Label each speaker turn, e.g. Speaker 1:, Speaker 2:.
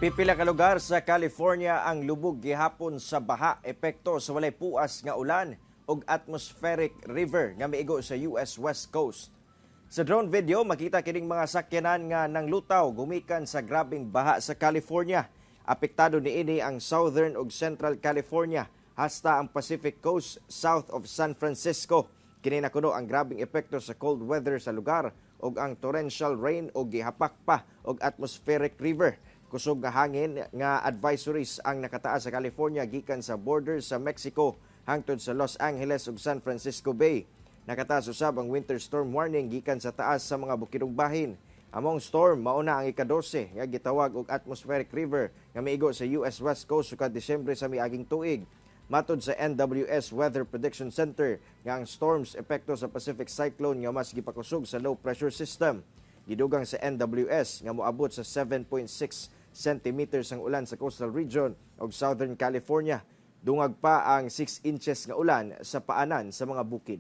Speaker 1: Pipila ka lugar sa California ang lubog gihapon sa baha, epekto sa walay puas nga ulan ug atmospheric river nga miigo sa US West Coast. Sa drone video, makita kining mga sakyanan nga nanglutaw gumikan sa grabeng baha sa California. Apektado niini ang Southern ug Central California hasta ang Pacific Coast south of San Francisco. Kini na kuno ang grabeng epekto sa cold weather sa lugar ug ang torrential rain ug gihapak pa og atmospheric river. Kusog nga hangin nga advisories ang nakataas sa California gikan sa border sa Mexico hangtod sa Los Angeles ug San Francisco Bay. Nakataas usab ang winter storm warning gikan sa taas sa mga bukidong bahin. Among storm mauna ang ika-12 nga gitawag og atmospheric river nga miigo sa US West Coast sukad Disyembre sa miaging tuig. Matod sa NWS Weather Prediction Center nga ang storms epekto sa Pacific Cyclone nga mas gipakusog sa low pressure system. Gidugang sa NWS nga moabot sa 7.6 centimeters ang ulan sa coastal region ug Southern California. Dungag pa ang 6 inches nga ulan sa paanan sa mga bukid.